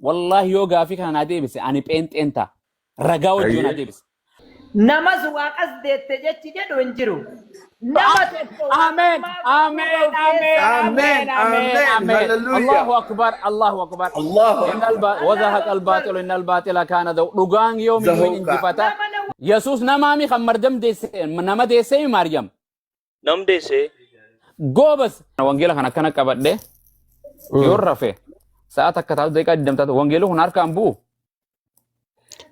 Wallaahi yoo gaafii kana naa deebise ani pheenxeen ta'a. Ragaa wajjin naa Hayyee. deebise. Namas waaqas deette jechi jedhu hin jiru. Nama tokko Amen. waaqummaa Amen. guutuu of Amen. keessaa Amen. Amen. Amen. Amen. Amen. Hallelujah. Allahu akbar. Allahu akbar. Allahu Innal akbar. ba wazahaqa Allahu akbar. al-baatilu innal baatila kaana zahu. Dhugaan yoomiyyuu hin Zahuqa. injifata. Nama na Yesuus namaami kan Maryam deesse nama deessee Maryam. Nam deesse. Goobas. Wangeela kana akkana qabadhe yoo rafe sa'a takka taatu daqiiqaa 20 taatu wangeelli kun harkaan bu'u.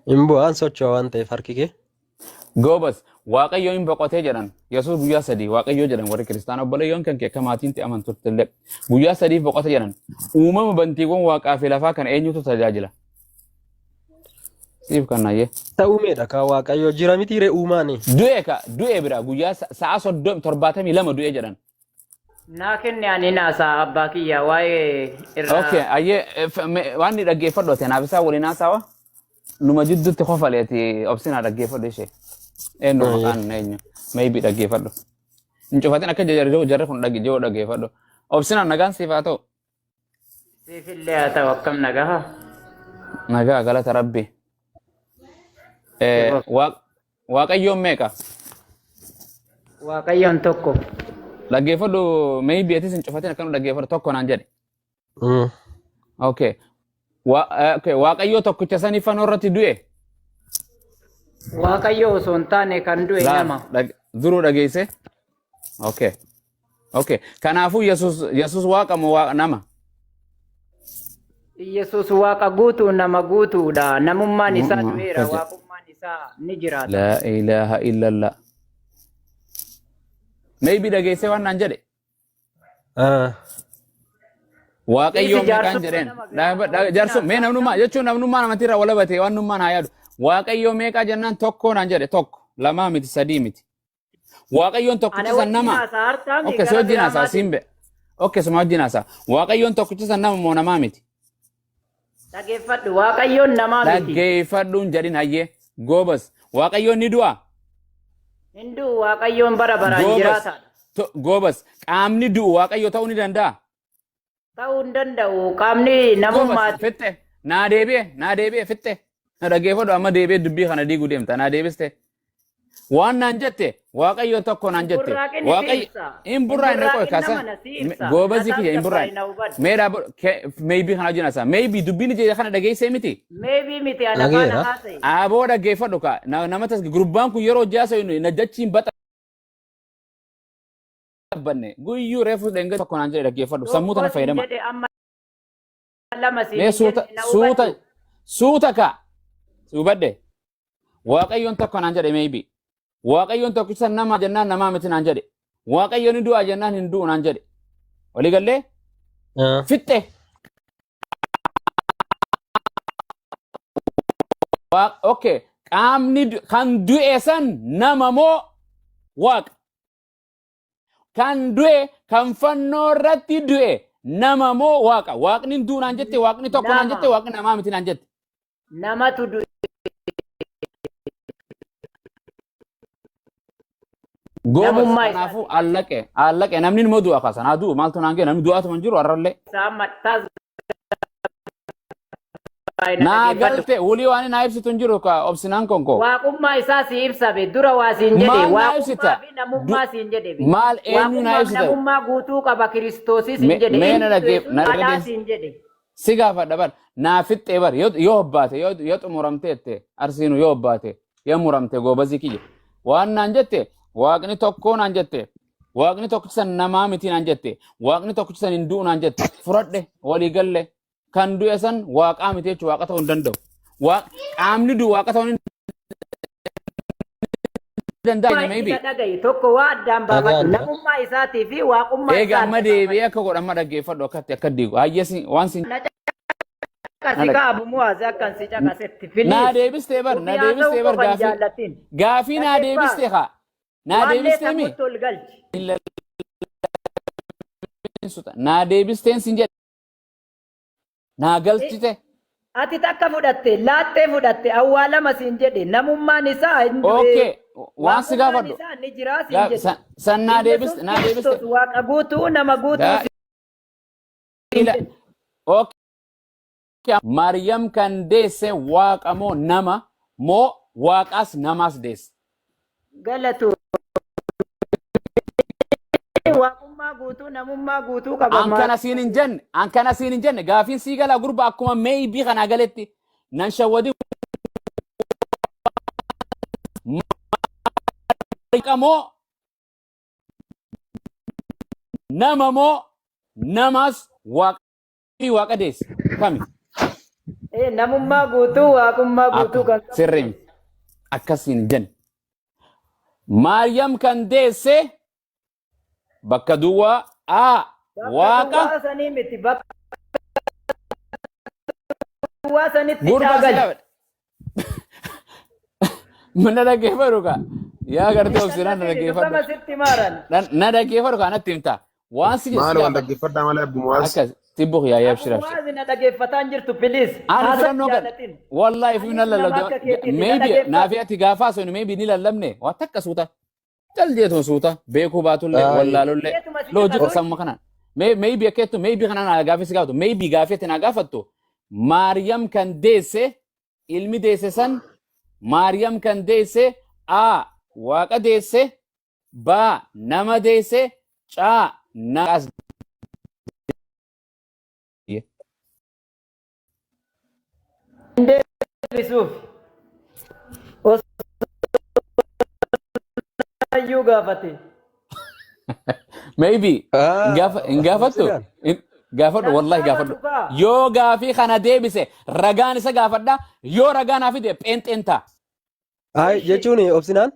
Hin bu'aan socho'a waan ta'eef harki kee. Goobas Waaqayyo hin boqotee jedhan Yesuus guyyaa 3 Waaqayyo jedhan warri kiristaana obboleeyyoon kan kee akka maatiin ta'e amantoota illee guyyaa sadiif boqote jedhan uumama bantiiwwan waaqaa fi lafaa kana eenyutu tajaajila? Siif kan nayyee. Isa uumeedha kaa Waaqayyo jira miti ree uumaani. Du'e ka du'e bira guyyaa sa'a 72 du'e jedhan. Naa kenne ani naasaa abbaa kiyya waa'ee irraa. Okay, ayyee waan ni dhaggeeffadhu ati anaaf isaa waliin haasawa. Numa jidduutti kofaleeti obsinaa dhaggeeffadhu ishee. Eenyu Ayyee. maqaan eenyu? Maybe dhaggeeffadhu. Hin cufatin akka jarri jarri kun dhagge jiru dhaggeeffadhu. Obsinaan nagaan siif haa ta'u. Siifillee haa ta'u akkam nagaha. Nagaa galata rabbi. Yeroo Waaqayyoon meeqa? Waaqayyoon tokko. Dhaggeeffadhu maybe atis hin cufatin akkanu dhaggeeffadhu tokko naan jedhe. Okay. Okay. Waaqayyoo tokkicha sanii fannoo irratti du'e. Waaqayyo osoo hin taane kan du'e Laal, nama. Duruu dhageesse. Okay. Okay. Kanaafuu Yesuus waaqa moo nama? Yesuus waaqa guutuu nama guutuudha. Namummaan isaa du'eera, Akkas jedha. waaqummaan isaa ni jiraata. Laa ilaaha illallah. Maybe dhageessee waan naan jedhe. Waaqayyoon Dhiisi meeqaan jaarsummaa jedheen. nama biraa wajjin Jaarsum mee haasaa namnummaa jechuun namnummaa namatti irraa walabate waan nummaan haa yaadu. Waaqayyoo meeqaa jennaan tokko naan jedhe tokko lamaa miti sadii miti. Waaqayyoon Ana tokkicha san wajjin nama. haasaa hartaami Okay, si gara wajjin biraa haasaa maati. siin be. Okay, suma wajjin haasaa. Waaqayyoon tokkicha san nama moo namaa miti? Dhageeffadhu Waaqayyoon namaa miti. Dhaggeeffadhuun jedhin hayyee. Goobas. Waaqayyoon ni du'a. Hin du'u Waaqayyoon bara baraan Goobas. jiraataadha. Goobas. Qaamni du'u Waaqayyo ta'uu ni danda'a. Ta'uu hin danda'u qaamni Goobas. namummaati. Fixxe. Naa deebi'e. Naa deebi'e. Fixxe. Na dhaggeeffadhu amma deebi'ee dubbii kana diiguu deemta. Naa deebiste. Waan naan jette Waaqayyo tokko naan Hin jette. burraaqin si Waaqayyo ibsa. hin Hin burraa'in na qoy burraaqin kaasa. nama na si ibsa. Na Goobazii kiyya hin tasgabbaa'e burraa'in. na hubadhu. Mee dhaabba maybe kana wajjin haasaa. Maybe dubbiin ija kana dhageessee miti. Maybe miti ana faana Dhageera. haasa'e. Aboo dhaggeeffadhu ka nama tas gurbaan kun yeroo hojii haasa'u na dachiin baxa banne guyyuu reefu dhenga tokko naan jedhe dhaggeeffadhu sammuu Tokko tana siin fayyadama. jedhe amma lama siin Mee hin suuta jenne na suuta hubadhu. suuta ka si hubadhe. Waaqayyoon tokko naan jedhe maybe. Waaqayyoon tokkicha nama jennaan namaa miti naan jedhe. Waaqayyoon ni du'a jennaan hin du'u naan jedhe. Walii gallee fixxe. Okay. Qaamni kan du'e san nama moo waaqa? Kan du'e kan fannoo irratti du'e nama moo waaqa? Waaqni hin du'u naan jette, waaqni tokko naan jette, Nama. waaqni namaa miti naan jette. Namatu du'e. Goobas Namummaa kanaafuu isaati. allaqe allaqe namni immoo du'a kaasan haa du'u maaltu naan ga'e namni du'aatuma hin jiru har'allee. Isaa amma tasgabbaa'e na Naa dhageeffadhu. galte wulii waan naa ibsitu hin jiru ka obsinaan konko. Waaqummaa isaa si ibsa be dura waa siin jedhe Maal naa waaqummaa ibsita? fi namummaa siin jedhe be Maal eenyu naa waaqummaaf ibsita? namummaa guutuu qaba kiristoosis hin jedhe Mee inni na du'e dhaggeef sun na alaa dhaggeef siin jedhe. si gaafadha bar naa fixxee bar yoo hobbaate yoo xumuramte jette arsiinu yoo hobbaate yoo muramte goobazii kiyya waan naan jette waaqni tokkoo naan jette waaqni tokkicha san namaa miti naan jette waaqni tokkicha san hin du'u naan jette fudhadhe walii galle kan du'e san waaqaa miti jechuun waaqa ta'uu hin danda'u qaamni du'u waaqa ta'uu hin danda'a Namummaa maybe isa dhaga'i tokko waa addaan baafadhu Dhagaadha. namummaa isaatii fi waaqummaa Eega isaa amma adda deebi'ee baafadhu. akka godhu amma dhaggeeffadhu akkatti akka diigu hayyee waan sin Na caqasi na kaa Abu Muwaaz akkan si caqasetti naa please. deebistee bar na Ofii haasa'uu deebistee bar qofa hin gaafii jaallatin. gaafii naa Dhaggeeffaa deebistee kaa naa waallee deebistee mi sammuutti ol galchi. Naa deebisteen sin jedhe naa galchite. Ati takka fudhatte laattee fudhatte awwaalama siin jedhe namummaan isaa hin du'e Okay, waan si waaqummaan gaafadhu. isaa ni jiraa siin jedhe. San naa deebiste Yesuus naa deebiste. Kiristoos waaqa guutuu nama guutuu Daa siin ila jedhe. okay. Maariyam kan deesse waaqa moo nama moo waaqaas namaas deesse? Galatu. Waaqummaa guutuu namummaa guutuu qaba. An kana siin hin jenne, an kana siin hin jenne, gaafiin sii galaa gurba akkuma maybe kanaa galetti nan shawwadin waaqa moo nama moo namaas waaqa fi waaqa deesse kami? Namummaa guutuu waaqummaa guutuu kan qabu. Sirrii miti. Akkasiin hin jenne. Maariyam kan deesse bakka duwwaa A Bakka waaqa duwwaa sanii miti bakka duwwaa sanitti gurbaa si caagali. gaafadha. Na dhaggeeffadhu kaa. Yaa gartee obsinaan na dhaggeeffadhu. Dhugama sitti maaran. Na dhaggeeffadhu kaa natti himta. Waan si Maal waan gaafadhu. dhaggeeffadhaa malee abbumaas. Akkas tibbu yaa abshir abshir. Abu na dhaggeeffataan jirtu please. Ani Haasaa filannoo kan jaalatin. wallahi fi Anis nan nama lallabde akka keetiiti na maybe dhaggeeffadhu. naafi ati gaafaa sun maybe ni lallabne waa takka suuta cal jeetuma suuta beekuu baatullee Ay. wallaalullee Jeetuma si loojii caqasu. sammuma kanaan maybe akkeettu maybe kanaan naa gaafii si gaafatu maybe gaafii ati naa gaafattu Maariyam kan deesse ilmi deesse san Maariyam kan deesse A waaqa deesse B nama deesse C namaas Deebisuuf. Osoo iyyuu gaafate. Maybe hin gaafattu. Obsidaan. Gaafadhu wallahi gaafadhu. Gaafatu kaa. Yoo gaafii kana deebise ragaan isa gaafadha. Yoo ragaa naa fide pheenxeen ta'a. Ay jechuun obsinaan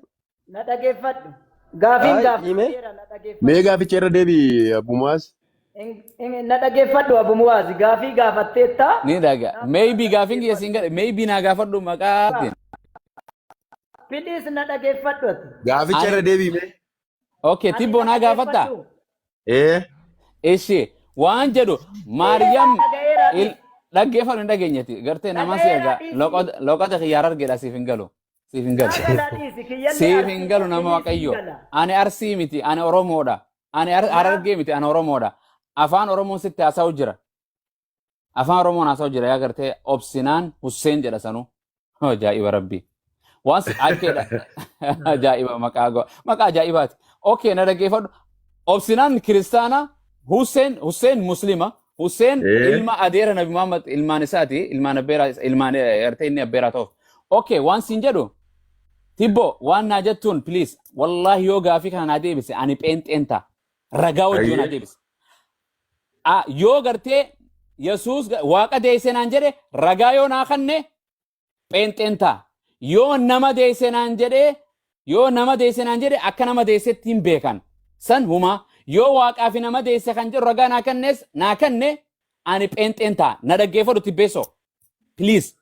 Na dhageeffadhu. Gaafiin Ay, hime. gaafadheera na dhageeffadhu. Mee gaaficha irra deebi abbumaas. Na dhageeffadhu Abu Muwaaz gaafii gaafatteetta. Ni dhaga. Maybe gaafiin kiyya siin gale. Maybe naa gaafadhu maqaa. Please na dhageeffadhu ati. Gaaficha irra deebi mee. Okay, Ati tibboo na naa gaafatta. dhageeffadhu. Ee. Ishi waan jedhu Maariyam Dhaga'eera dhaggeeffadhu hin dhageenyeti. Gartee nama si Dhaga'eera egaa dhiisi. loqoda xiyyaara argeedha siif hin galu. Siif hin galu. Dhaga'eera dhiisi kiyyallee Siif hin galu nama Please hin Waaqayyo. gala. Ani Arsii miti, ani Oromoodha. Ani Harargee miti, ani Oromoodha. Afaan Oromoon sitti haasa'u jira. Afaan Oromoon haasa'u jira yaa gartee obsinaan Husseen jedha sanuu. Ajaa'iba rabbii. Waan si akkeedha. Ajaa'iba maqaa maqaa ajaa'ibaati. Okay na dhaggeeffadhu. Obsinaan kiristaana Husseen Husseen Muslima. Husseen ilma adeera Nabi Muhammad ilmaan isaati ilmaan abbeeraa ilmaan gartee inni abbeeraa ta'uuf. Okay waan siin jedhu Tibbo waan naa jettuun please wallahi yoo gaafii kana naa deebise ani pheenxeen ta'a. Ragaa wajjin naa deebise. Yoo gartee Yesuus waaqa deessee naan jedhe ragaa yoo naa kanne pheenxeen ta'a. Yoo nama deesse naan jedhee yoo nama deesse naan jedhe akka nama deessetti hin beekan. San humaa yoo waaqaa fi nama deesse kan jedhu ragaa naa kannes naa kanne ani pheenxeen ta'a. Na dhaggeeffadhu tibbeessoo. Please.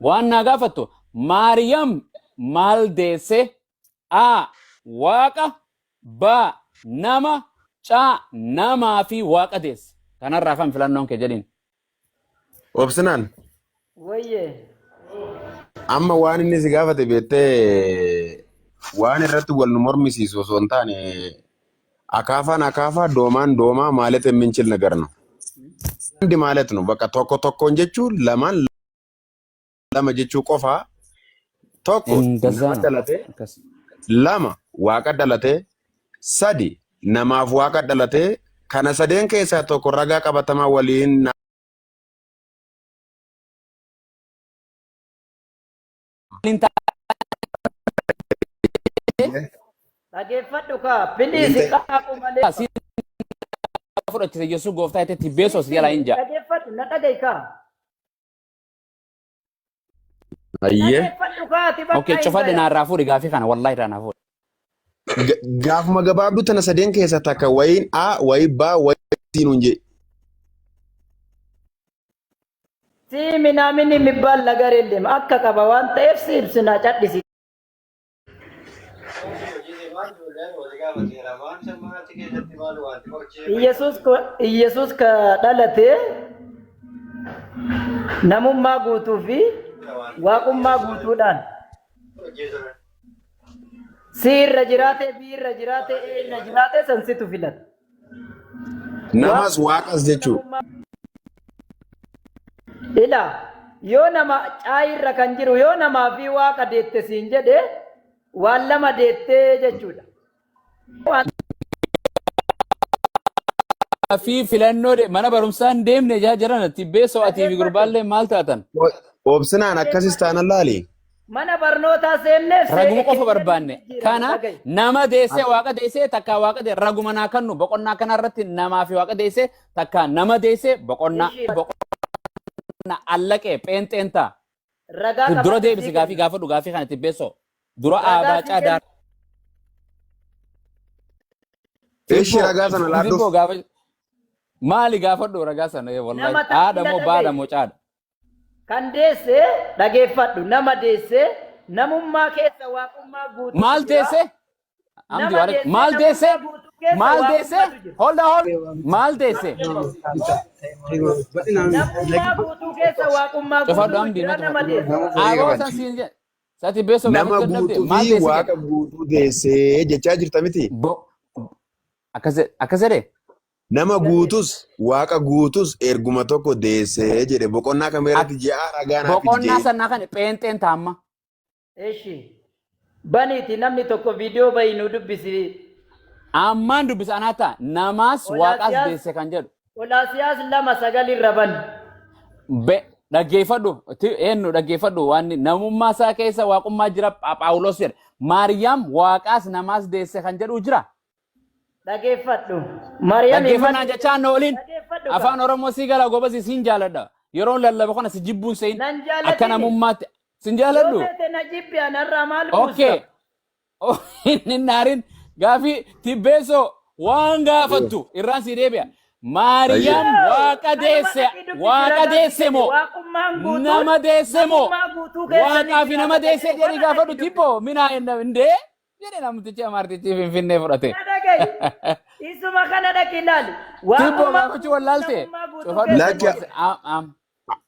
Waan naa gaafattu Maariyam maal deesse? A. Waaqa B. Nama C. Namaa fi waaqa deesse. Kanarraa kan filannoon kee jedhiin. Obsinaan Wayye. amma waan inni si gaafate beektee waan irratti wal nu mormisiisu osoo hin taane akaafaan akaafaa doomaan doomaa ማለት የምንችል ነገር ነው። አንድ ማለት ነው። በቃ tokko tokkoon jechuun lamaan lama jechuu qofaa tokko እንደዛ nama ነው። dhalate Akkas. lama waaqa dhalate sadi namaaf waaqa dhalate kana sadeen keessaa tokko ragaa qabatamaa waliin Dhageeffadhu kaa please qaaqu malee. Si fudhachise Yesuus gooftaa jettee tibbeessoo si jalaa hin jaa. Dhageeffadhu na dhaga'i kaa. Ayyee. Dhageeffadhu kaa ati bakka Okay, hin cufadhe gaya. naarraa fuudhi gaafii kana wallahi irraa naa fuudhi. Gaafuma gabaabduu tana sadeen keessaa takka wayiin A, wayii B, wayii C nuun jedhe. Si minaamin የሚባል ነገር የለም akka qaba waan ta'eef si ibsina cadhisi. Iyyasuus ka dhalate namummaa guutuu fi waaqummaa guutuudhaan si irra jiraate bi irra jiraate e irra jiraate san situ filata. Namas waaqas jechuudha. Ila yoo nama caayirra kan jiru yoo namaa fi waaqa deette siin jedhe waan lama deettee jechuudha. Waan Fi filannoo mana barumsaa hin deemne jaa jiran tibbeessoo atii fi dhaggeeffadhu. gurbaallee maal taatan? Obsinaan akkasis taanan laali. Mana barnootaa seenneef Raguma see qofa keessa barbaanne. jijjiirame Kana dhaga'i. nama deessee waaqa deessee takka waaqa deessee raguma naa kannu boqonnaa kana irratti namaa fi waaqa deessee takka nama deessee boqonnaa Ishii boqonnaa allaqee pheenxeen ta'a. ragaa Dura qabadhu deebisi sii gaafii kenna. gaafadhu gaafii kana tibbeessoo. Dura Ragaa aabaa sii caadaa. kenna. Ishi Tibboo ragaa sana laadduuf. tibboo gaafa maali gaafadhu ragaa sana wallahi Nama haadha takkila moo baadha dhaga'i. moo caadha. Kan deesse dhageeffadhu. Nama deesse namummaa keessa waaqummaa guutuutu Maal jira. deesse? Amdi Nama waare deesse maal deesse? namummaa guutuu keessa Maal deesse? waaqummaatu jira. Hold on hold. Maal deesse? Namummaa guutuu keessa waaqummaa Cufadhu guutuutu amdi jira na nama cufadhu. deesse. Aboo san siin jedhe. Sati beessoo Nama gaafachuu dadhabde guutuu maal fi deesse waaqa jedhe? guutuu deessee jechaa jirta miti. Bo akkas akkas jedhe. Nama guutus waaqa guutus erguma tokko deessee jedhe boqonnaa kam irratti ji'a ragaa naaf Boqonnaa jee. sannaa kan pheenxeen taamma. Eshi. Baniiti namni tokko viidiyoo bayi nu dubbisi. Ammaan dubbisa anaa ta'a. Namaas waaqaas Qolaasiyaas deesse kan jedhu. Qolaasiyaas 2:9 irra bani. Be dhaggeeffadhu eenyu dhaggeeffadhu waan namummaa isaa keessa waaqummaa jira Phaawulos jedha. Maariyaam waaqaas namaas deesse kan jedhu jira. Dhageeffadhu. Maariyaam Dhaggeeffannaan jechaa na waliin Dhageeffadhu kaa. afaan Oromoo sii gala gobasi siin jaaladha. Yeroon lallaba kana si jibbuun sein Nan akka jaalatini. namummaatti sin Yoo jaaladhu. feete na jibbi anarraa maal buusta? Okay. Inni naarin gaafii tibbeessoo waan gaafattu irraan sii deebi'a. Maariyaam waaqa Kanuma deesse dhaqii dubbisi waaqa ragaa sii deesse kenne. moo Waaqummaan guutuun nama deesse moo namummaa guutuu keessa ni waaqaa fi nama jiraata kan deesse jedhu jedhii kana gaafadhu dhaqii dubbisi. tibboo minaa indee jedhe namtichi amaartichi finfinnee fudhate. Na dhaga'i. Isuma kana dhaqi ilaali. Tibboo Waaqummaa gaafachuu guutuun wallaalte namummaa guutuu cufadhu keessa ni Lakki jira. am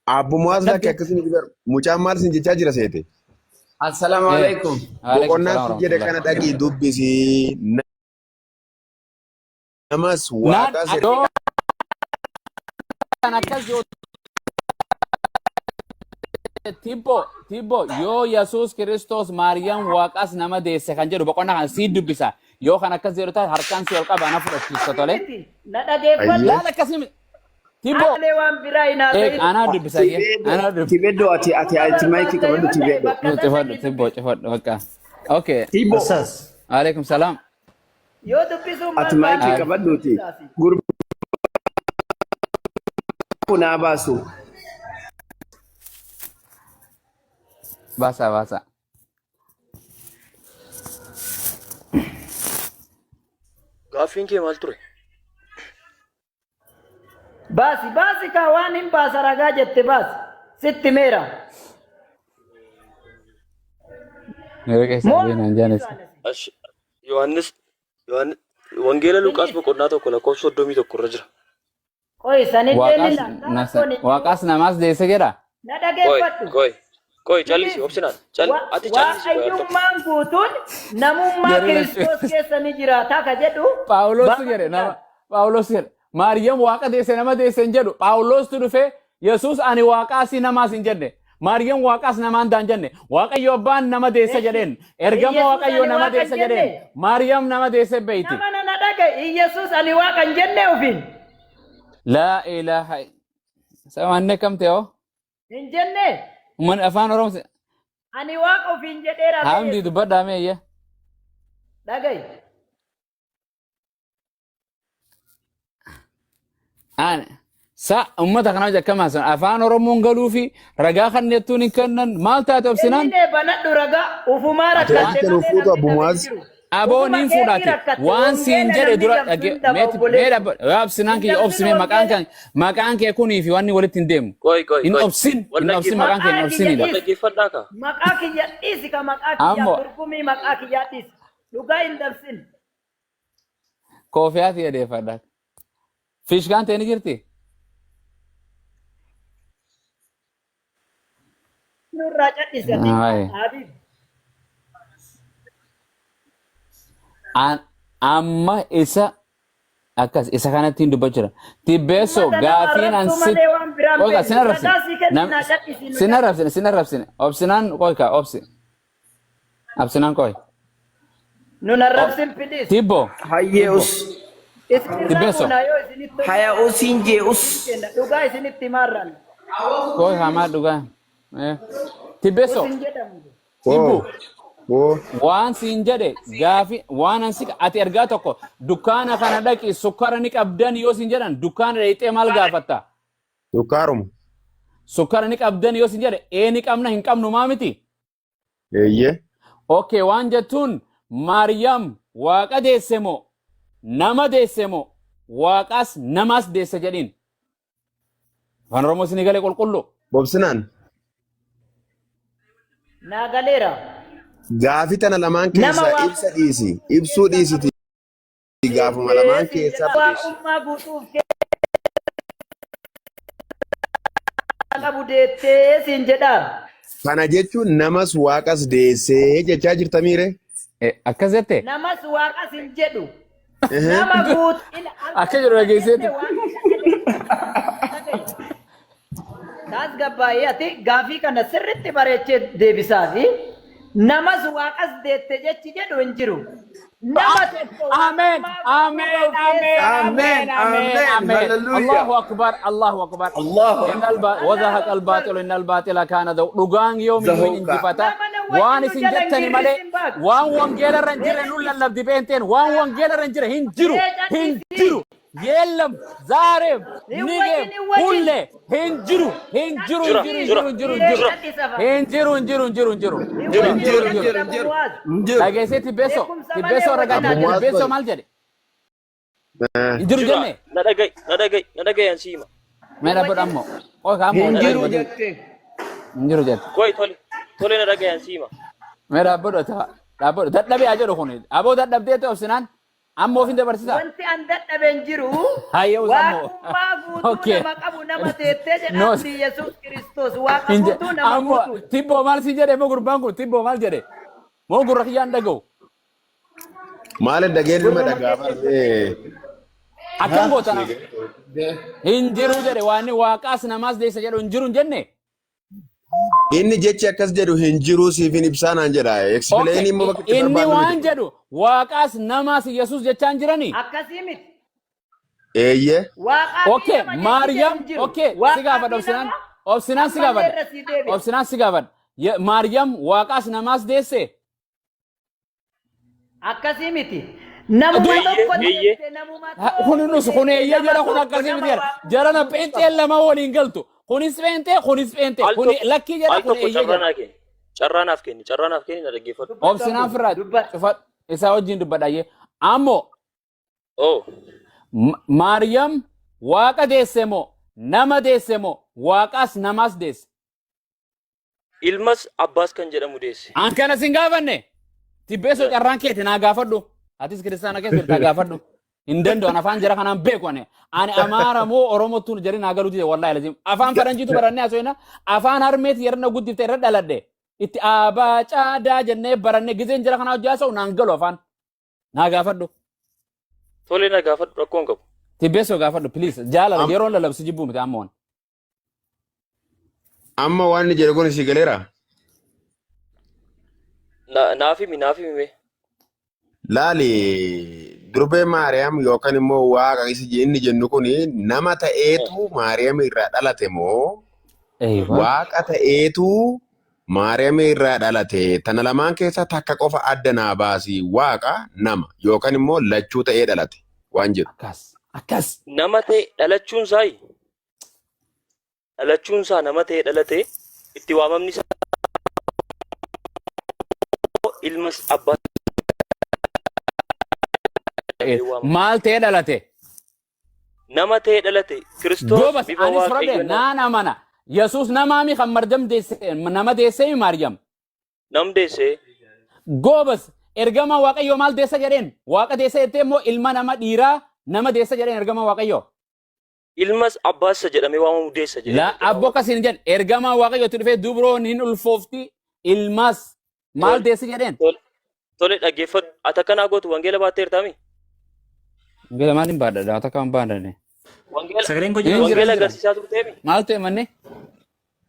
abbummaas lakki dadhabde. akkasii miti garuu mucaan maal sin jechaa jira seete. Assalamu alaikum. Alaikum Boqonnaa salaam si jedhe warahmatullah. kana dhaqii dubbisi. Namas Naan waaqas yoo kan akkas yoo Tibbo tibbo yoo Yesuus Kiristoos Maariyaam waaqas nama deesse kan jedhu boqonnaa kan sii dubbisa yoo kan akkas jedhu taate harkaan si ol qaba na fudhachiista tole. Miti. Na dhageeffadhu. Ayyee. Laal akkasii miti. Tibbo Aalee waan biraa hin eeg haasa'in. anaa dubbisa kee anaa dubbisa. Tibedo ati ati Dhuma ati maayikii barbaadda qabadhu yoo ta'e Tibedo. bakka san Cufadhu dhaqii tibbo dubbisi. cufadhu bakka. Okay. Tibo Ustaz. Alaikum salaam. Yoo dubbisuun ati maayikii barbaadde qabadhuuti. dubbisaasi. Gurbaa kun haa baasu. Baasaa baasaa. Gaaffiin kee maal ture? Baasi baasi kaa waan hin baasa ragaa jette baasi. Sitti meera. Miira keessa Moo deebiin hin jaanis. Ash Yohaannis Yohaannis Wangeela Luqaas boqonnaa 1 lakkoofsa 31 irra jira. Qoy sanillee ni Waaqaas laalla rakkoon hin jiru. waaqaas namaas deesse jedha. Na Qoy dhageeffadhu. qoy qoy callisi Please. obsinaan cal ati callisi qoy al tokko. Waaqayyummaan guutuun namummaa Jarri lachuu. Kiristoos keessa ni jiraata ka jedhu Phaawulostu baafadhu jedhe nama ilaali. Phaawulos jedhe Maariyaam waaqa deesse nama deesse hin jedhu Phaawulostu dhufee Yesuus ani waaqaas namaas hin jenne Maariyaam waaqaas namaan daan jenne Waaqayyo abbaan nama deesse Eshi. jedheen ergama Iyyasuus Waaqayyo ani nama waaqa hin deesse jedheen jenne. Maariyaam nama deesse beeyti. Nama nana dhaga'i. Iyyasuus ani waaqa hin jenne ofiin. Laa ilaaha samanne kam ta'e hoo? Hin jenne. Uummanni afaan Oromoo Ani waaqa ofiin jedheera bee Hamdi Yesuus. dubbadhaa mee iyya. Dhaga'i. An sa ummata kana hojii akkam haasawan afaan Oromoon galuu fi ragaa kannettuun hin kennan maal taate obsinaan Kennine banadhu ragaa ufumaa Ati rakkatte waan malee kana fuutu namni Abbu dhabe hin Mu'aaz. jiru. aboo Ufuma niin keetii fuudhaati rakkatte waan siin wangeela jedhe namni dura dabsu dhagge hin dhaba meeti mee obboleesso. dhabba yaa obsinaan Hin kiyya dabsin obsime maqaan wangeela. kan maqaan kee kunii fi wanni walitti hin deemu Qoy qoy hin qoy. obsin Wal hin obsin maqaan kee hin Maqaa kiyya obsinidha Wal dhiisi. dhaggeeffadhaa kaa. Maqaa kiyya dhiisi ka maqaa kiyyaa ammoo turgumii maqaa kiyyaa dhiisi. Dhugaa hin dabsin. koofiyaa tiyya deeffadha fiishkaan ta'e ni jirti Nurraa cadhisi ati Aye. Habiib. An amma isa Akkas isa kanatti hin dubbachuu jira. Tibbeessoo Uummata nama gaafiin an arrabsuu si malee waan biraan qoyka beeknu. sin arrabsine. Ragaa sii kenninaa cal'isii nu Sin arrabsine sin arrabsine. Obsinaan qoyka obsi. Obsinaan qoy. Nun arrabsin please. Tibbo Hayyee us. Isinirraa Tibbeessoo fuunaa yoo isinitti tole. Haya usiin jee us. Kenna dhugaa isinitti himaarraan. qoy hamaa dhugaa. Eh. Tibbeessoo Usin jedhamu. Tibbu Woo. waan siin jedhe gaafi waan an si ati ergaa tokko dukkaana kana dhaqi sukkara ni qabdan yoo siin jedhan dukkaana dhaqxee maal gaafatta? Sukkaaruma. Sukkara ni qabdan yoo siin jedhe ee ni qabna hin qabnu maa miti? Eeyyee. Okay, waan jettuun Maariyaam waaqa deesse moo nama deesse moo waaqaas namaas deesse jedhiin. Afaan Oromoo isinii galee qulqullu. Bobsinaan Naa galeera. gaafii tana lamaan Nama keessaa waaqa ibsa dhiisi. Ibsuu dhiisiti gaafuma lamaan keessaa waaqummaa guutuuf qabu deettee siin jedhaa. Kana jechuun namas waaqas deessee jechaa jirta miire? Akkas jette? Namas waaqas hin jedhu. Nama guutuu. Akka jedhu dhageesseeti. Taasgabbaa'ee ati gaafii kana sirriitti bareechee deebisaa fi namas waaqas deette jechi jedhu hin jiru. Nama tokko Amen, waaqummaa amen, amen, amen, Amen, amen, amen. amen. Hallelujah. Allahu akbar, Allahu akbar. Allahu Innal وزهق الباطل إن الباطل كان ذو dhugaan yoomiyyuu hin Zahuqa. injifata. Nama na Waan wajjin isin nu jala hin jettani jirre malee isin baatu. waan wangeela irra hin jirre nun lallabdi beenteen waan wangeela irra hin jirre hin jiru hin jiru የለም ዛሬም Hin ነገም wajjin, hin wajjin. ሁሌ hin jiru hin jiru Jira, hin jira. jiru hin jiru hin jiru hin jiru hin jiru hin jiru hin jiru Hin hin wajjin jiru hin jiru jedhamu waas. Jiru. dhageessee tibbeessoo Beekumsa malee tibbeessoo ragaa wajjin Abbo tibbeessoo maal jedhe hin jiru Jira. jenne Na dhaga'i, na dhaga'i, na dhaga'i an siima. mee dhabbadhu ammoo qoy ka ammoo Hin jiru hin jette. jiru jette Qoy tole, tole na dhaga'i an siima. mee dhaabbadhu ata dhaabbadhu dadhabee haa jedhu kun aboo dadhabdee ta'e obsinaan amma ofin dabarsisa Wanti an dadhabe hin jiru. hayyee ammoo Waaqummaa guutuu Okay. nama qabu nama teettee No. jedhamti Yesuus Kiristoos. Waaqa Hin guutuu nama ammoo guutuudha. tibboo maal si jedhe moo gurbaan kun tibboo maal jedhe moo gurra kiyyaan dhaga'u Maal dhageen ilma dhagaa barree. akkam gootana hin jiru jedhe waan waaqaas namaas deessa jedhu hin jiru hin jenne Inni jechi akkas jedhu hin jiru siif hin ibsaa naan jedha. Okay, Explain immoo bakka itti inni barbaadnu waan miti. jedhu waaqaas namaas Yesuus jechaa hin jiranii Akkasii miti. Eeyyee. Waaqaa fi Okay, nama jechi jedhu Maariyaam, hin jiru. okay, si Waaqaa gaafadha fi obsinaan, nama obsinaan si ammallee gaafadha, irra sii deebi'a. obsinaan si gaafadha. Maariyaam waaqaas namaas deesse. Akkasii miti. Namuma Eeyyee, tokko eeyyee. deette namuma Kun tokko nus kun deette eeyyee nama jedha kun tokko akkasii nama miti jedha. waaqummaa Jarana guutuu qabu. pheenxeen lama waliin galtu. Kunis pheenxee, kunis pheenxee, Al kun tokko, lakkii jedha al kun tokko eeyyee carraa jedha. naa kenni. Carraa naaf kenni, carraa naaf kenni na dhaggeeffadhu. Dubbadhu Obsinaan ammoo firraa dubbadhu. cufadhu isaa wajjin dubbadha. Ammoo Oh, Maariyaam waaqa deesse moo nama deesse moo waaqaas namaas deesse? ilmas abbaas kan jedhamu deesse. An kana sin gaafanne tibbeessoo carraan keeti naa gaafadhu. Atis kiristaana keessa jirta gaafadhu. Hin danda'u an afaan jara kanaan beeku ani. Ani Amaara moo Oromottuun jari naa galuu dide wallaahi lazim. Afaan faranjiitu barannee haasofna. Afaan harmeeti yeroo guddifte irra dhaladhe. Itti aabaa caadaa jennee barannee gizeen jara kanaa hojii haasa'u naan galu afaan. Naa gaafadhu. Tole na gaafadhu rakkoo hin qabu. Tibbeessoo gaafadhu please. Jaalala yeroon lallabsu jibbuu miti ammoo. Amma waan inni jedhu kun si galeera. Naaf himi, naaf himi mee. Laali durbee Maariyaam yookaan immoo waaqa isa inni jennu kun nama ta'eetu Maariyaam irraa dhalate moo Eeyyuu. waaqa ta'eetu Maariyaam irraa dhalate tana lamaan keessaa takka qofa adda naa baasi waaqa nama yookaan immoo lachuu ta'ee dhalate waan jedhu. Akkas. Akkas. Nama ta'e dhalachuun isaayi. Dhalachuun isaa nama ta'e dhalate itti waamamni isaa ilmas abbaas jedhamee waamama. Maal ta'ee dhalate? Nama ta'e dhalate Kiristoos Goobas bifa anis fudhadhe waaqayyoon naan amana. Yesuus namaami kan Maryam deesse nama deessee Maryam. nam deesse Goobas ergama Waaqayyoo maal deessa jedheen? Waaqa deessa jettee immoo ilma nama dhiiraa nama deessa jedheen ergama Waaqayyoo. ilmas abbaas isa jedhamee waamamu deessa jedheen La ergama abbo akkasiin jedhan ergama Waaqayyootti dhufee dubroon hin ulfoofti ilmas maal Tole. deessi jedheen? Tole, tole dhaggeeffadhu. Ati akkanaa gootu wangeela baatteertaami? Wangeela maaliin baadhadha? Takka hin baadhanne. Wangeela Sagaleen koo Hin jira. jira, wangeela hin jira. agarsiisaa turteemi? Maal ta'e manne?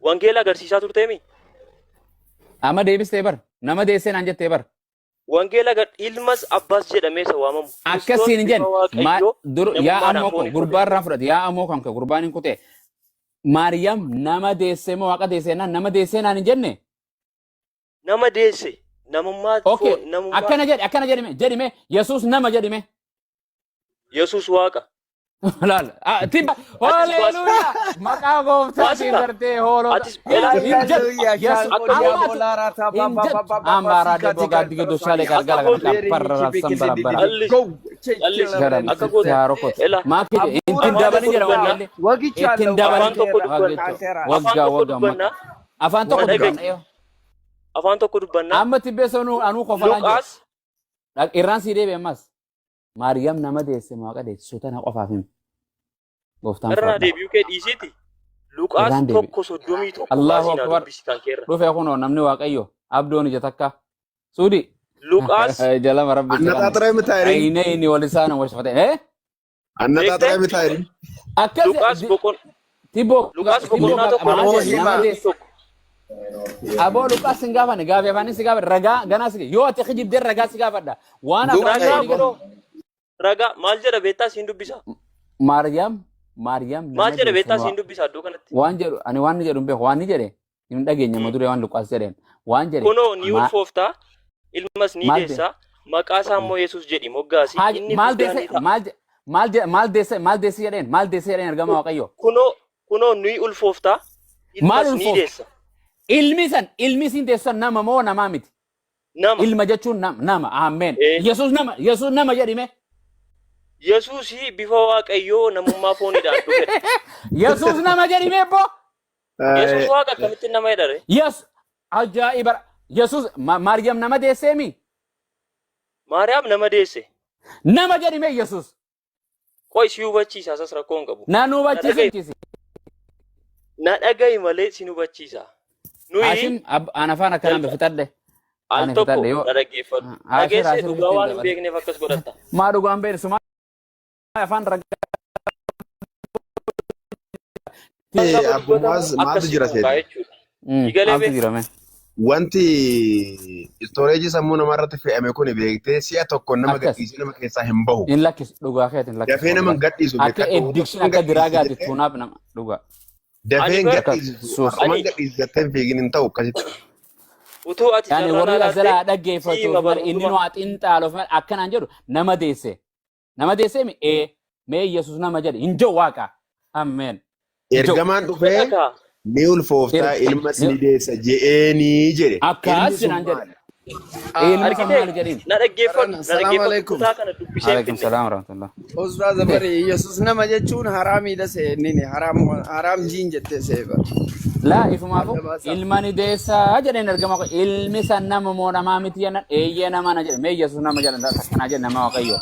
Wangeela agarsiisaa turteemi? Amma deebistee bar. Nama deessee naan jettee bar. Wangeela ilmas abbaas jedhamee isa waamamu. Kiristoos Akkasiin hin bifa jenne. Waaqayyoo Dur yaa namummaadhaan ammoo foon gurbaa uffate. irraa fudhate. Yaa ammoo kan kee gurbaan hin kutee. Maariyaam nama deessee moo waaqa deessee naan nama deessee naan hin jenne? Nama deesse namummaa Okay. foon namummaa Akkana jedhi akkana jedhime jedhime Yesuus nama jedhime. Yesuus Waaqa. Laal. Ah, Tibba. Haleluuyaa. Maqaa gooftaatiin Waasika. gartee hoolota. Atis elaa Hin jedhu. Hallelujah. Yesuus Shango amma ati diabola hin jedhu. Amaaraa deboo gaaddi gidduu shaalee Akka galgala gootu kan parra sambara bara. Callis callis Garam akka gootu sitti elaa Maaki ittiin afaan dabalin tokko jedha dubbanna wangeelli. Ittiin afaan dabalin. tokko dubbanna Waggeetto. afaan Waggaa tokko waggaa dubbanna Afaan tokko na dhaga'i dubbanna. afaan tokko dubbanna Amma tibbee sonuu anuu kofalaan jira. Luqaas Irraan sii deebi'e ammas. Maariyaam nama deesse waaqa deesse tana qofaaf himi. Gooftaan irraa fudhadha. deebi'uu kee dhiisiiti Luqaas Irraan deebi'e. 1:31 Allahu baasii naa akbar. dubbisi kan keerra. Dhufe kunoo namni waaqayyo abdoon ija takka. Suudi. Luqaas Jalama rabbi jedhama. Annaxaaxiree mitaa'iriin. Aynayni wal isaan washfate. Eh? Annaxaaxiree beektee mitaa'iriin. Akkas Luqaas boqon Tibbo Luqaas tibbo boqonnaa 1 maal Aboo jedhe nama hima. deesse. 31. Aboo Luqaas hin gaafanne gaafii afaanis si gaafadha ragaa ganaa si yoo ati kijibdee ragaa si gaafadha waan afaan Ragaa walii galu kunoo ragaa maal jedha beektaa siin dubbisa. Maariyaam Maariyaam Maal nama jedha deesse beektaa siin dubbisa iddoo kanatti. waan jedhu ani waan jedhu hin beeku waan ni jedhe hin dhageenye ma duree waan Luqaas jedheen waan jedhe Kunoo ni ulfooftaa ilmas ni maal de deessaa maqaa isaa immoo Yesuus jedhi moggaasi haa inni maal guddaa ni deesse ta'a. maal maal maal deesse maal deesse jedheen maal deesse jedheen ergama Waaqayyo Kunoo kunoo ni ulfooftaa maal ilmas ni ulfoofte deessa ilmi san ilmi siin deessu san nama moo namaa miti nama. ilma jechuun nama ameen Ee, Yesuus nama Yesuus nama jedhime Yesuus bifa Waaqayyoo namummaa fooniidhaan dhufedha. Yesuus nama jedhime boo Yesuus Waaqa akkamittiin nama jedhare? Yes ajaa'iba Yesuus Maariyaam nama deesseemi Maariyaam nama deesse. nama jedhime Yesuus Qoy si hubachiisa asas rakkoo hin qabu. na nu Na dhaga'i hubachiisi. na dhaga'i malee si hubachiisa. Nuyi Hashim an afaan akkanaan jalqa fixadhe al ani tokko fixadhe yoo na dhaggeeffadhu. Ashir Dhageessee Ashir dhugaa fixeen waan hin dabale. beekneef akkas godhatta. Maa dhugaan beekne sumaa afaan ragaa Gaafa Abbummaas dubbatamu maaltu akkasitti jira mukaa seeti? jechuudha. Igalee maaltu bee jira mee? Wanti istooreejii sammuu namaa irratti fe'ame kun beektee si'a tokko nama Akkas gadhiisee nama keessaa hin bahu. hin lakkisu dhugaa keeti hin lakkisu Dafee nama hin wallahi. gadhiisu Akka beekadhu. addiction Har'umaan akka gadhiisi diraagaati jettee tuunaaf nama dhugaa. dafee ani hin bar Akkas gadhiisisu. suus. Har'umaan ani gadhiisi jettee hin fiigin hin ta'u akkasitti. utuu ati Yani carraa warri naa as laattee jalaa si hima dhaggeeffatuuf bar malee inni nu hunduma. haa xiinxaaluuf malee akkanaan jedhu nama deesse. Nama deessee mi? Ee mee Yesuus nama jedhe hin jiru waaqa. Ameen. Hin jiru. Ergamaan dhufee Fedha kaa ni ulfooftaa ilmas ni deessa je'eenii jedhe. Ilmi Akkas sun naan jedhe. maali? Ilmi sun argitee maali jedhiin? na dhaggeeffadhu na Assalamu dhaggeeffadhu alaikum. kutaa kana dubbisee hin Alaikum finne. salaam warahmatullah. Ustaaza bari Yesuus nama jechuun haraamiidha see nini haraam haraam jiin jettee see bara. Laa ifumaafu Adda baasaa. ilma ni deessaa jedheen ergama ilmi san nama moo namaa miti jennan eeyyee nama na jedhe mee Yesuus nama jedhan akkanaa jedhe nama Waaqayyo.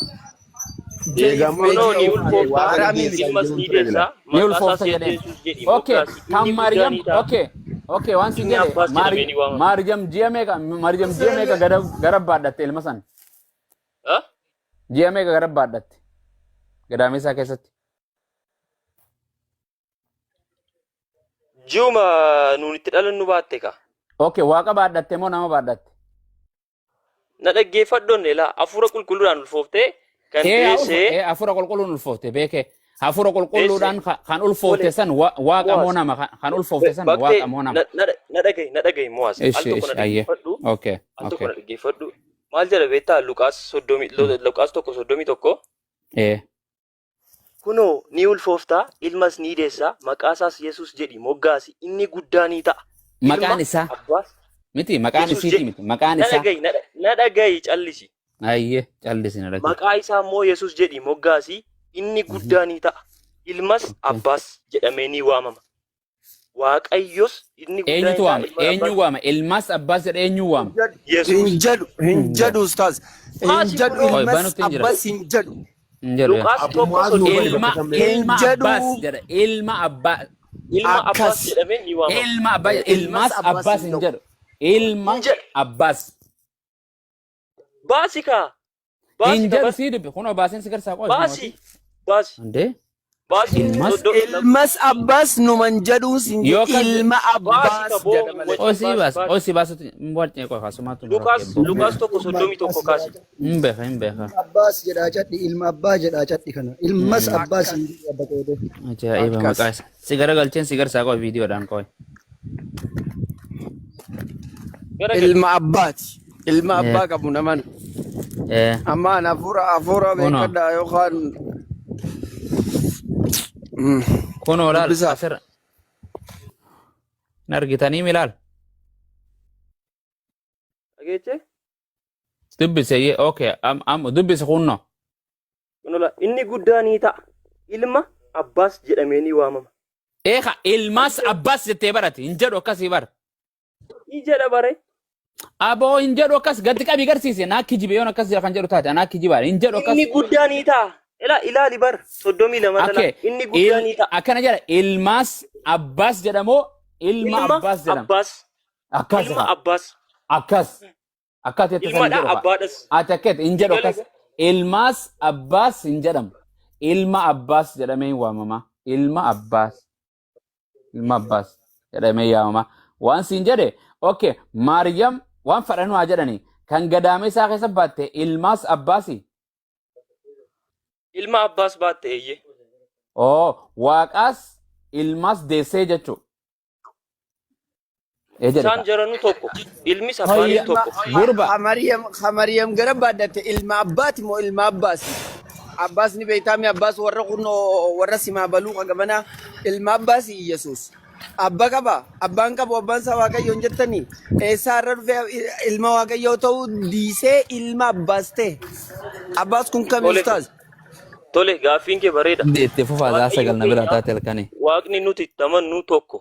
Eegamoo Kunoo ni dhufee ulfooftaa waaqa ni Haraamii deessa miti. ilmas jechuun ni ture jira. deessaa Ni maqaa isaas ulfoofta jedheen. Yesuus jedhi Okay moggaasi kan inni guddaa Maariyaam ni ta'a. okay okay waan sin Inni jedhe abbaas jedhamee ni waamama. Maariyaam ji'a meeqa Maariyaam ji'a meeqa gara gara baadhatte ilma san Ha? ji'a meeqa gara baadhatte gadaameessaa keessatti. Ji'uma nuun itti dhalannu baatte ka. Okay waaqa baadhatte moo nama baadhatte? Na dhaggeeffadhoon laa hafuura qulqulluudhaan ulfooftee kan Ee deessee ee hafuura qulqulluun ulfoofte beekee hafuura deesse qulqulluudhaan kan ulfoofte tole san waaqa moo mo'as nama kan ulfoofte san baktee waaqa moo nama. na dhagahi na dhagahi mo'as al Ishi tokko na ishi ayyee dhaggeeffadhu okay al tokko okay na dhaggeeffadhu maal jedha beektaa Luqaas soddomii Luqaas 1:31 ee kunoo ni ulfooftaa ilmas ni deessaa maqaa isaas Yesuus jedhi moggaasi inni guddaa ni ta'a ilma maqaan isaa abbaas miti maqaan Yesuus isiiti jedhi miti maqaan na isaa dhagahi na dhagahi callisi ayyee callisi na dhagahi. maqaa isaa immoo Yesuus jedhi moggaasi inni guddaa ni ta'a ilmas Okay. abbaas jedhamee ni waamama Waaqayyos inni guddaa Eenyutu ni ta'a waama? ilma Eenyu abbaas waama? Ilmas abbaas jedhe eenyu waama? Yesuus Hin jedhu hin jedhu ustaaz. Hin Maasi jedhu kunoo Qoy ilmas banutti hin jira. abbas hin jedhu. Hin jedhu yaa. Luqaas tokko Abbummaas nu soddomii bani Ilma bakka san beekte. Hin ilma jedhu abbaas jedha. Ilma abbaa ilma abbaas akkas. jedhamee ni waamama ilma abbaa jedha. Ilmas Ilmas abbas abbaas hin hin jedhu. jedhu. Ilma hin jedhu abbaas. baasi kaa Baasi Hin jedhu kabar. sii dubbi kunoo baaseen si garsaa qoy Baasi. Baasi. Andee Baasi. ilmas Ilmas abbaas numan jedhuun sin yoo jedhu akkas ilma Baasi abbaas kaboo. jedha malee. oo sii Baasi baas baasi. oo sii baasutti hin warcee qoy kaasumaatu nu Lukaas rakkee boo. Lukaas Ilma 1:31 Abbaas kaasi. jedhaa Hin beeka hin beeka. Abbaas jedhaa cadhi ilma abbaa jedhaa cadhi kana ilmas abbaas Akkas. hin jedhu abba qoodee. Ajaa'iba Akkas. maqaa isa. Si garagalcheen si garsaa qoy viidiyoodhaan qoy. Garagali. Ilma abbaati. Ilma abbaa qabu naman. Eh Amma an hafuura hafuura kunoo beekadhaa yookaan kunoo laal dubbisaaf. asirra hin argitanii milaal. Dhageechee? Dubbise ye okay am am dubbise kunno. Kunola inni guddaa ni ta'a. Ilma Abbaas jedhamee ni waamama. Eeka ilmaas abbaas jettee barate hin jedhu akkasii bara. Ni jedha bare. Aboo hin jedhu akkas gadi qabii garsiise naa kijibe yoon akkas kan jedhu taate anaa kijibaa hin jedhu akkas. Inni guddaa ni ta'a. Ila ilaali bar 32 irra Okay laal. Inni guddaa ni ta'a. akkana jedha ilmaas abbaas jedhamoo ilma Ilma abbaas jedhama. Abbaas. Akkas Ilma haa Abbaas. akkas akkas jette san hin Ilmadha jedhu haa. abbaadhas. Ati akkas hin jedhu Gale akkas ilmaas abbaas hin jedhamu. Ilma abbaas jedhamee hin waamama. Ilma abbaas. Ilma abbaas jedhamee yaamama. Waan siin jedhe okay Maariyam waan fadhanu haa jedhani kan gadaamee isaa keessa baatte ilmaas abbaasi. Ilma Abbaas baatte eeyyee. Oo waaqaas ilmaas deessee jechuu. Ee jedhe Isaan kaa. jaranuu tokko. Ilmis abbaanis Hayya tokko. gurba Hamariyam Hamariyam gara baadhatte ilma abbaati moo ilma abbaasi? Abbaas ni beektaami abbaas warra kunoo warra simaa baluu qagabanaa ilma abbaasi Iyyasuus. Abba qaba abbaan qabu abbaan isaa waaqayyoon jettanii eessaa irra dhufee ilma waaqayyoo ta'uu dhiisee ilma abbaas ta'e. Abbaas kun kami Tole ustaaz? tole gaaffiin kee bareeda. itti fufaa saa Waaqayyo 9 na bira keenya taate halkanii. waaqni nuti itti amannu tokko.